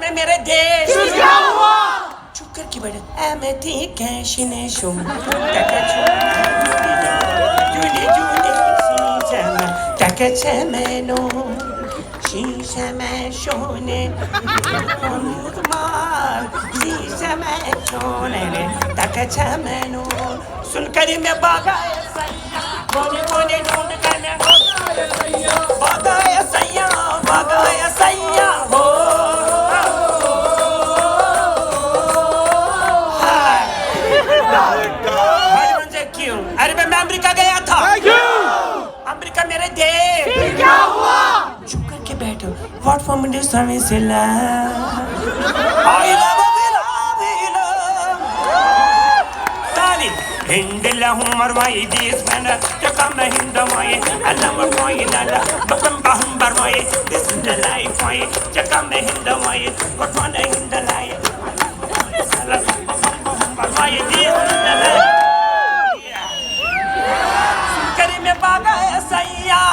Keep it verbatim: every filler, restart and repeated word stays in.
میں میرے دیش۔ پھر کیا ہوا؟ چھپ کر کے بیٹھے۔ اے میں تھی کیشی نے شو۔ ٹکا چھو۔ جونی جونی سی چما۔ ٹکا چھ میں نو۔ شیشہ میں شونے۔ مار۔ شیشہ میں شونے نے۔ ٹکا چھ میں نو۔ سن کری میں باغا ہے سیاح، بونے بونے ڈھونڈ کر میں باغا ہے سیاح، باغا ہے سیاح، ہو۔ ہائے۔ بھائی مجھے کیوں؟ ارے میں، میں امریکہ گیا تھا۔ امریکہ میرے دیش۔ پھر کیا ہوا؟ چھپ کر کے بیٹھو۔ What for me do something sila? I love a villa, villa. Tali. Hindila humar mai dis mena, chaka me hinda mai, alam mai lala, bakam baham bar mai, this is the life mai, chaka me hinda mai, what man hinda lai. Bar mai dis mena. Kari me baga saiya.